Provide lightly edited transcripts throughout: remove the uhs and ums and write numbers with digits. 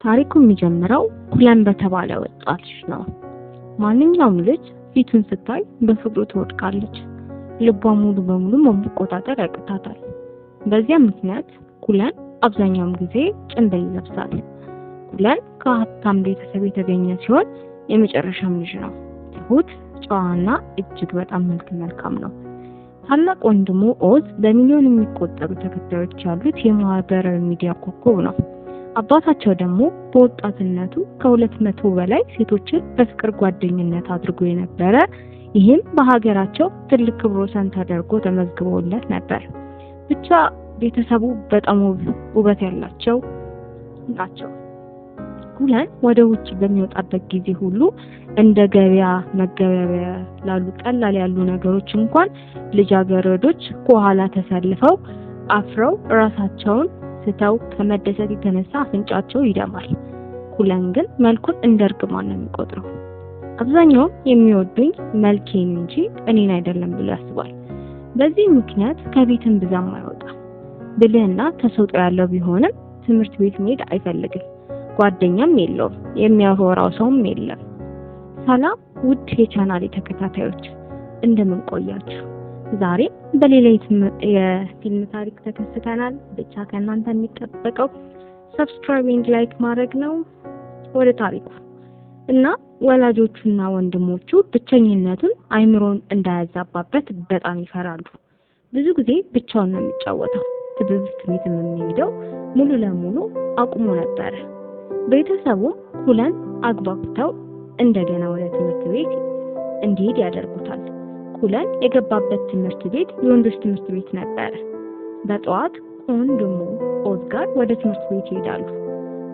ታሪኩ የሚጀምረው ኩለን በተባለ ወጣት ልጅ ነው። ማንኛውም ልጅ ፊቱን ስታይ በፍቅሩ ትወድቃለች። ልቧ ሙሉ በሙሉ መቆጣጠር ያቅታታል። በዚያ ምክንያት ኩለን አብዛኛውን ጊዜ ጭንብል ይለብሳል። ኩለን ከሀብታም ቤተሰብ የተገኘ ሲሆን የመጨረሻም ልጅ ነው። ትሁት፣ ጨዋና እጅግ በጣም መልከ መልካም ነው። ታላቅ ወንድሙ ኦዝ በሚሊዮን የሚቆጠሩ ተከታዮች ያሉት የማህበራዊ ሚዲያ ኮከብ ነው። አባታቸው ደግሞ በወጣትነቱ ከ200 በላይ ሴቶችን በፍቅር ጓደኝነት አድርጎ የነበረ፣ ይህም በሀገራቸው ትልቅ ክብረ ወሰን ተደርጎ ተመዝግቦለት ነበር። ብቻ ቤተሰቡ በጣም ውበት ያላቸው ናቸው። ኩለን ወደ ውጭ በሚወጣበት ጊዜ ሁሉ እንደ ገበያ መገበያያ ላሉ ቀላል ያሉ ነገሮች እንኳን ልጃገረዶች ከኋላ ተሰልፈው አፍረው ራሳቸውን ስተው ከመደሰት የተነሳ አፍንጫቸው ይደማል። ኩለን ግን መልኩን እንደ እርግማን ነው የሚቆጥረው። አብዛኛው የሚወዱኝ መልኬን እንጂ እኔን አይደለም ብሎ ያስባል። በዚህ ምክንያት ከቤትም ብዛም አይወጣም። ብልህና ተሰጥኦ ያለው ቢሆንም ትምህርት ቤት መሄድ አይፈልግም። ጓደኛም የለውም፣ የሚያወራው ሰውም የለም። ሰላም ውድ የቻናሌ ተከታታዮች፣ እንደምን ቆያችሁ? ዛሬ በሌላ የፊልም ታሪክ ተከስተናል። ብቻ ከእናንተ የሚጠበቀው subscribe and like ማድረግ ነው። ወደ ታሪኩ። እና ወላጆቹና ወንድሞቹ ብቸኝነቱን አይምሮን እንዳያዛባበት በጣም ይፈራሉ። ብዙ ጊዜ ብቻውን ነው የሚጫወተው። ትምህርት ቤትም የሚሄደው ሙሉ ለሙሉ አቁሞ ነበረ። ቤተሰቡ ኩለን አግባብተው እንደገና ወደ ትምህርት ቤት እንዲሄድ ያደርጉታል። ኩለን የገባበት ትምህርት ቤት የወንዶች ትምህርት ቤት ነበረ። በጠዋት ከወንድሙ ኦዝ ጋር ወደ ትምህርት ቤት ይሄዳሉ።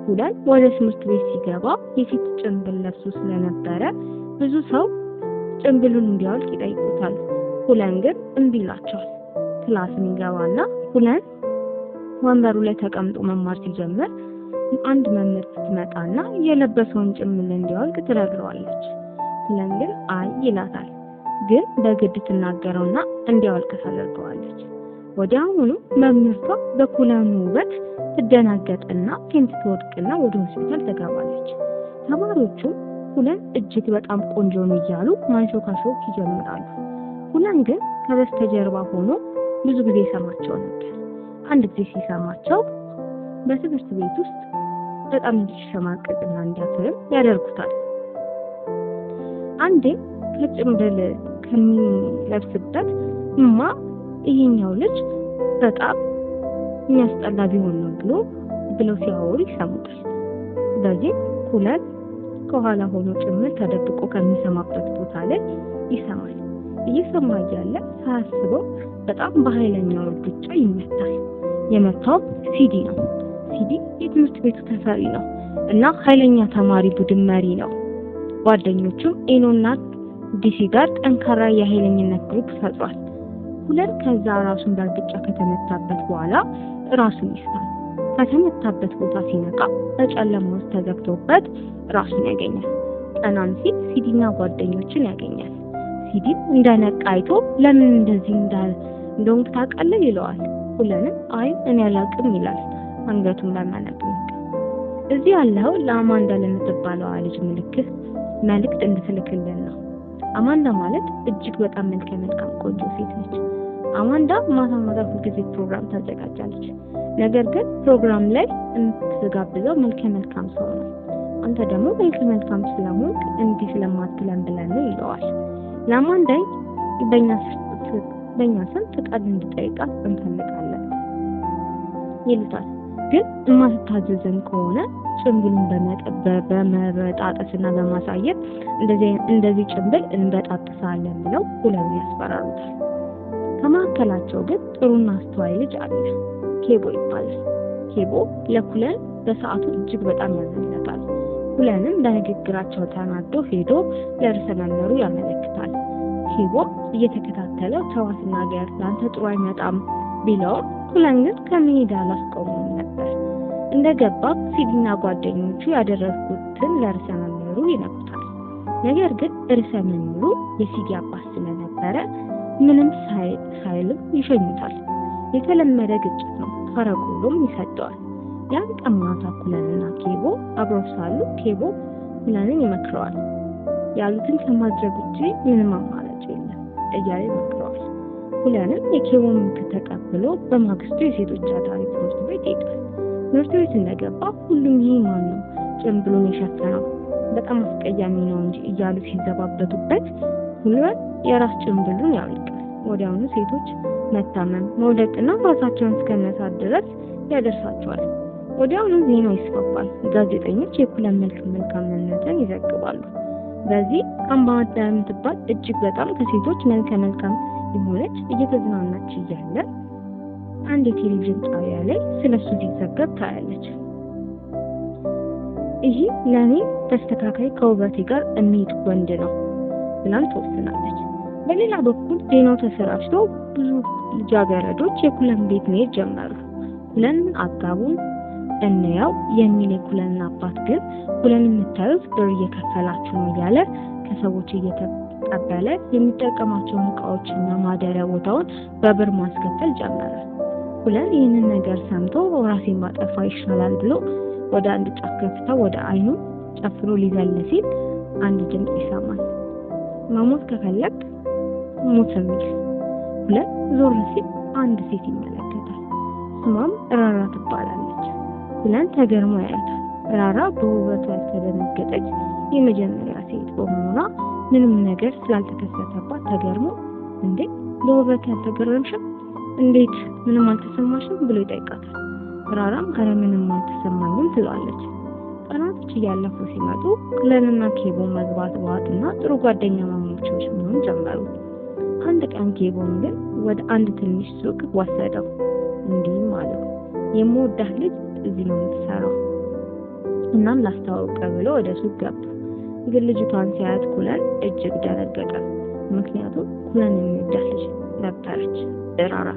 ኩለን ወደ ትምህርት ቤት ሲገባ የፊት ጭንብል ለብሶ ስለነበረ ብዙ ሰው ጭንብሉን እንዲያወልቅ ይጠይቁታል። ኩለን ግን እምቢ ይላቸዋል። Class ም ይገባና ኩለን ወንበሩ ላይ ተቀምጦ መማር ሲጀምር አንድ መምህር ትመጣና የለበሰውን ጭንብል እንዲያወልቅ ትነግረዋለች። ኩለን ግን አይ ይላታል። ግን በግድ ትናገረውና እንዲያወልቅ ታደርገዋለች። ወዲያውኑ መምህርቷ በኩለን ውበት ትደናገጥና faint ትወድቅና ወደ ሆስፒታል ትገባለች። ተማሪዎቹ ኩለን እጅግ በጣም ቆንጆ ነው እያሉ ማንሾካሾክ ይጀምራሉ። ኩለን ግን ከበስተጀርባ ሆኖ ብዙ ጊዜ ይሰማቸው ነበር። አንድ ጊዜ ሲሰማቸው በትምህርት ቤት ውስጥ በጣም እንዲሸማቀቅና እንዲያፍርም ያደርጉታል። አንዴ ከጭንብል ከሚለብስበት እማ ይሄኛው ልጅ በጣም የሚያስጠላ ቢሆን ነው ብለው ሲያወሩ ይሰሙታል። በዚህ ኩለን ከኋላ ሆኖ ጭምር ተደብቆ ከሚሰማበት ቦታ ላይ ይሰማል። እየሰማ እያለ ሳያስበው በጣም በኃይለኛው እርግጫ ይመታል። የመታው ሲዲ ነው። ሲዲ የትምህርት ቤቱ ተፈሪ ነው እና ኃይለኛ ተማሪ ቡድን መሪ ነው። ጓደኞቹም ኤኖና ዲሲ ጋር ጠንካራ የኃይለኝነት group ፈጥሯል። ኩለን ከዛ ራሱን በእርግጫ ከተመታበት በኋላ ራሱን ይስታል። ከተመታበት ቦታ ሲነቃ በጨለማ ውስጥ ተዘግቶበት ራሱን ያገኛል። ቀናም ሲል ሲዲና ጓደኞችን ያገኛል። ሲዲም እንደነቃ አይቶ ለምን እንደዚህ እንደሆንክ ታውቃለህ ይለዋል። ኩለንም አይ እኔ አላውቅም ይላል አንገቱን በመነቅነቅ። እዚህ ያለው ለአማንዳ ለምትባለዋ ልጅ ምልክት መልእክት እንድትልክልን ነው። አማንዳ ማለት እጅግ በጣም መልከ መልካም ቆንጆ ሴት ነች። አማንዳ ማታ ማታ ሁልጊዜ ፕሮግራም ታዘጋጃለች። ነገር ግን ፕሮግራም ላይ የምትጋብዘው መልከ መልካም ሰው ነው። አንተ ደግሞ መልከ መልካም ስለሆንክ እንዲህ ስለማትለን ብለን ነው ይለዋል። ለአማንዳ በእኛ ስም ፍቃድ እንድጠይቃት እንፈልጋለን ይሉታል። ግን የማትታዘዘን ከሆነ ጭንብሉን በመበጣጠስና በማሳየት እንደዚህ ጭንብል እንበጣጥሳለን ብለው ኩለን ያስፈራሩታል። ከመካከላቸው ግን ጥሩና አስተዋይ ልጅ አለ። ኬቦ ይባላል። ኬቦ ለኩለን በሰዓቱ እጅግ በጣም ያዝንለታል። ኩለንም በንግግራቸው ተናዶ ሄዶ ለርዕሰ መምህሩ ያመለክታል። ኬቦ እየተከታተለው ተው አትናገር፣ ለአንተ ጥሩ አይመጣም ቢለውም ኩለን ግን ከመሄድ አላስቆመውም ነበር። እንደገባ ሲዲና ጓደኞቹ ያደረጉትን ለርዕሰ መምህሩ ይነግሩታል። ነገር ግን ርዕሰ መምህሩ የሲዲ አባት ስለነበረ ምንም ሳይልም ይሸኙታል። የተለመደ ግጭት ነው። ታረቁሎም ይሰደዋል። ያን ቀን ማታ ኩለንና ኬቦ አብረው ሳሉ ኬቦ ኩለንን ይመክረዋል። ያሉትን ከማድረግ ውጪ ምንም አማራጭ የለም እያለ ይመክረዋል። ኩለንም የኬቦን ምክር ተቀብሎ በማግስቱ የሴቶች አዳሪ ትምህርት ቤት ይሄዳል። ትምህርት ቤት እንደገባ ሁሉም ይህ ማን ነው ጭንብሉን የሸፈነው በጣም አስቀያሚ ነው እንጂ እያሉ ሲዘባበቱበት ኩለን የራስ ጭንብሉን ያወልቃል። ወዲያውኑ ሴቶች መታመም፣ መውደቅና ራሳቸውን እስከመሳት ድረስ ያደርሳቸዋል። ወዲያውኑ ዜናው ይስፋፋል። ጋዜጠኞች የኩለን መልክ መልካምነትን ይዘግባሉ። በዚህ አምባዳ የምትባል እጅግ በጣም ከሴቶች መልከ መልካም የሆነች እየተዝናናች እያለ አንድ የቴሌቪዥን ጣቢያ ላይ ስለሱ ሲዘገብ ታያለች። ይህ ለእኔ ተስተካካይ ከውበቴ ጋር የሚሄድ ወንድ ነው ብላም ትወስናለች። በሌላ በኩል ዜናው ተሰራጭቶ ብዙ ልጃገረዶች የኩለን ቤት መሄድ ጀመሩ። ኩለን አጋቡን እንያው የሚል የኩለንን አባት ግን ኩለን የምታዩት ብር እየከፈላችሁ ነው እያለ ከሰዎች እየተቀበለ የሚጠቀማቸውን እቃዎችና ማደሪያ ቦታውን በብር ማስከፈል ጀመረ። ኩለን ይህንን ነገር ሰምቶ ራሴን ባጠፋ ይሻላል ብሎ ወደ አንድ ጫፍ ከፍታ ወደ አይኑ ጨፍኖ ሊዘል ሲል አንድ ድምፅ ይሰማል። መሞት ከፈለግ ሙት የሚል። ኩለን ዞር ሲል አንድ ሴት ይመለከታል። ስሟም ራራ ትባላለች። ኩለን ተገርሞ ያያታል። ራራ በውበቷ ያልተደነገጠች የመጀመሪያ ሴት በመሆኗ ምንም ነገር ስላልተከሰተባት ተገርሞ እንዴ በውበት ያልተገረምሽም? እንዴት ምንም አልተሰማሽም? ብሎ ይጠይቃታል። ራራም ኧረ ምንም አልተሰማኝም ትለዋለች። ቀናቶች እያለፉ ሲመጡ ኩለንና ኬቦን መግባባትና ጥሩ ጓደኛማሞች መሆን ጀመሩ። አንድ ቀን ኬቦን ግን ወደ አንድ ትንሽ ሱቅ ወሰደው። እንዲህም አለው፣ የምወዳት ልጅ እዚህ ነው የምትሰራው፣ እናም ላስተዋውቀ ብሎ ወደ ሱቅ ገባ። ግን ልጅቷን ሲያያት ኩለን እጅግ ደነገጠ። ምክንያቱም ኩለን የሚወዳት ልጅ ነበረች፣ ራራ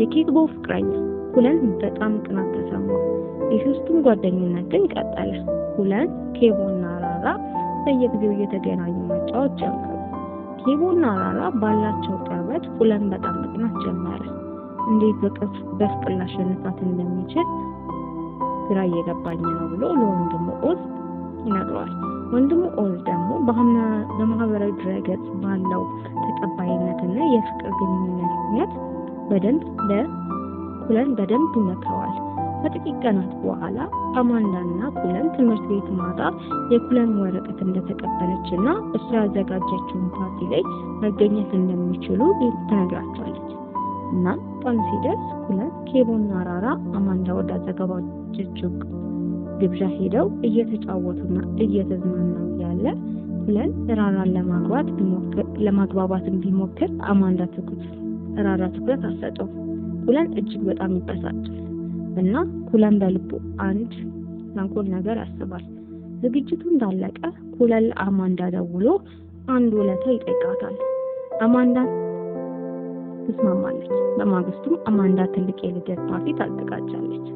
የኬቦ ፍቅረኛ። ኩለን በጣም ቅናት ተሰማው። የሶስቱም ጓደኝነት ግን ቀጠለ። ኩለን፣ ኬቦና ራራ በየጊዜው እየተገናኙ መጫወት ጀመሩ። ኬቦና ራራ ባላቸው ቅርበት ኩለን በጣም መቅናት ጀመረ። እንዴት በፍቅር ላሸንፋት እንደሚችል ግራ እየገባኝ ነው ብሎ ለወንድሙ ኦዝ ይነግረዋል። ወንድሙ ኦዝ ደግሞ በማህበራዊ ድረገጽ ባለው ተቀባይነትና የፍቅር ግንኙነት ምክንያት በደንብ ለኩለን በደንብ ይመክረዋል። ከጥቂት ቀናት በኋላ አማንዳና ኩለን ትምህርት ቤት ማታ የኩለን ወረቀት እንደተቀበለች እና እሷ ያዘጋጀችውን ፓርቲ ላይ መገኘት እንደሚችሉ ትነግራቸዋለች። እናም ቀኑ ሲደርስ ኩለን፣ ኬቦና ራራ አማንዳ ወዳዘጋጀችው ግብዣ ሄደው እየተጫወቱና እየተዝናኑ እያለ ኩለን ራራን ለማግባባትን ቢሞክር አማንዳ ራራ ትኩረት አትሰጠውም። ኩለን እጅግ በጣም ይበሳጫል እና ኩለን በልቡ አንድ ተንኮል ነገር ያስባል። ዝግጅቱ እንዳለቀ ኩለን ለአማንዳ ደውሎ አንድ ውለታ ይጠይቃታል። አማንዳ ትስማማለች። በማግስቱም አማንዳ ትልቅ የልደት ፓርቲ ታዘጋጃለች።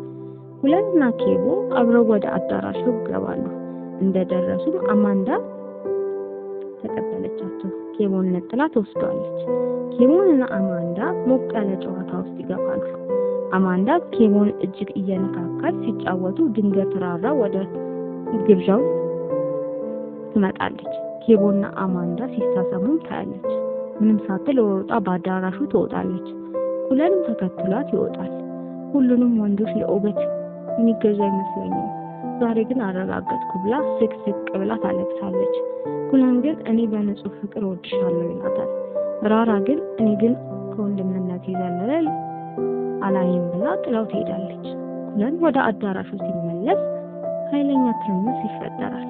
ኩለንና ኬቦ አብረው ወደ አዳራሹ ይገባሉ። እንደደረሱም አማንዳ ተቀበለቻቸው። ኬቦን ነጥላ ትወስደዋለች። ኬቦንና አማንዳ ሞቅ ያለ ጨዋታ ውስጥ ይገባሉ። አማንዳ ኬቦን እጅግ እየነካካች ሲጫወቱ ድንገት ራራ ወደ ግብዣው ትመጣለች። ኬቦና አማንዳ ሲሳሰሙም ታያለች። ምንም ሳትል ሮጣ በአዳራሹ ትወጣለች። ኩለንም ተከትሏት ይወጣል። ሁሉንም ወንዶች ለውበት የሚገዙ አይመስለኝም፣ ዛሬ ግን አረጋገጥኩ ብላ ስቅስቅ ብላ ታለቅሳለች። ኩለን ግን እኔ በንጹህ ፍቅር እወድሻለሁ ይላታል። ራራ ግን እኔ ግን ከወንድምነት የዘለለ አላይም ብላ ጥላው ትሄዳለች። ኩለን ወደ አዳራሹ ሲመለስ ኃይለኛ ትርምስ ይፈጠራል።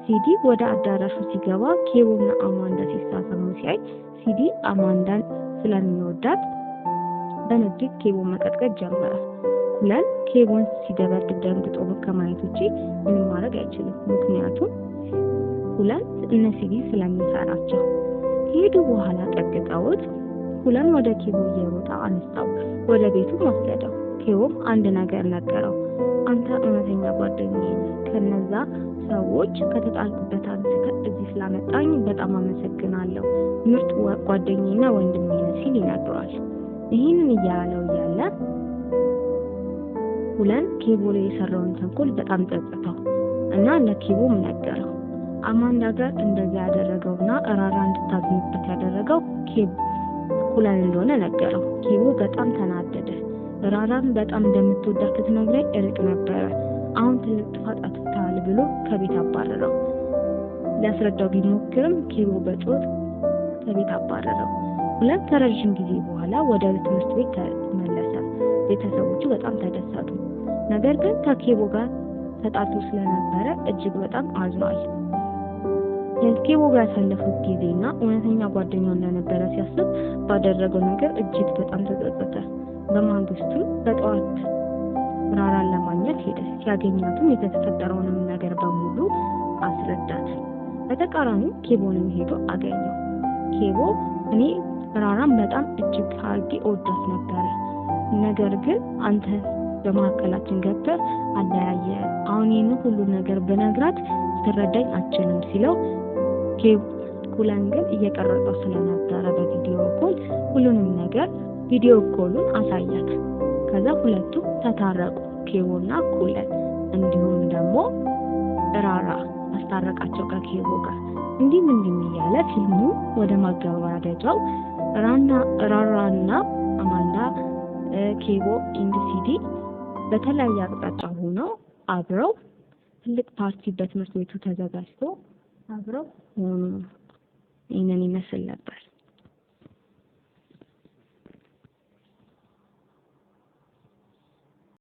ሲዲ ወደ አዳራሹ ሲገባ ኬቦና አማንዳ ሲሳሰሙ ሲያይ ሲዲ አማንዳን ስለሚወዳት በንዴት ኬቦን መቀጥቀጥ ጀመረ። ኩለን ኬቦን ሲደበድብ ደንግጦ ከማየት ውጪ ምንም ማድረግ አይችልም። ምክንያቱም ኩለን እነ ሲዲ ስለሚፈራቸው። ከሄዱ በኋላ ቀጥቅጠውት ኩለን ወደ ኬቦ እየሮጠ አነሳው፣ ወደ ቤቱ ወሰደው። ኬቦም አንድ ነገር ነገረው። አንተ እውነተኛ ጓደኛዬ ነህ። ከነዛ ሰዎች ከተጣልኩበት አንስተህ እዚህ ስላመጣኝ በጣም አመሰግናለሁ። ምርጥ ጓደኛዬና ወንድሜ ነህ ሲል ይነግረዋል። ይህንን እያለው እያለ ኩለን ኬቦ ላይ የሰራውን ተንኮል በጣም ጸጸተው እና ለኬቦም ነገረው። አማንዳ ጋር እንደዛ ያደረገውና ራራ እንድታዝንበት ያደረገው ኬቦ ኩለን እንደሆነ ነገረው። ኬቦ በጣም ተናደደ። ራራም በጣም እንደምትወዳት ስትነግረኝ እርቅ ነበረ፣ አሁን ትልቅ ጥፋት አጥፍተሃል ብሎ ከቤት አባረረው። ሊያስረዳው ቢሞክርም ኬቦ በጮት ከቤት አባረረው። ኩለን ከረዥም ጊዜ በኋላ ወደ ትምህርት ቤት ተመለሰ። ቤተሰቦቹ በጣም ተደሰቱ። ነገር ግን ከኬቦ ጋር ተጣልቶ ስለነበረ እጅግ በጣም አዝኗል። ከኬቦ ጋር ያሳለፉት ጊዜና እውነተኛ ጓደኛው እንደነበረ ሲያስብ ባደረገው ነገር እጅግ በጣም ተጸጸተ። በማግስቱ በጠዋት ራራን ለማግኘት ሄደ። ሲያገኛትም የተፈጠረውንም ነገር በሙሉ አስረዳት። በተቃራኒው ኬቦንም ሄዶ አገኘው። ኬቦ እኔ ራራን በጣም እጅግ አድርጌ እወዳት ነበረ፣ ነገር ግን አንተ በመካከላችን ገብተህ አለያየን። አሁን ይህን ሁሉ ነገር ብነግራት ልትረዳኝ አትችልም ሲለው ኩለን ግን እየቀረጸው ስለነበረ በ video call ሁሉንም ነገር video call ኡን አሳያት። ከዛ ሁለቱም ተታረቁ፣ ኬቦና ኩለን። እንዲሁም ደግሞ ራራ አስታረቃቸው ከኬቦ ጋር። እንዲህም እንዲህም እያለ ፊልሙ ወደ ማገባደጃው ራራና አማንዳ፣ ኬቦ and ሲዲ በተለያየ አቅጣጫ ሆነው አብረው ትልቅ ፓርቲ በትምህርት ቤቱ ተዘጋጅቶ አብረው ሆኑ። ይህንን ይመስል ነበር።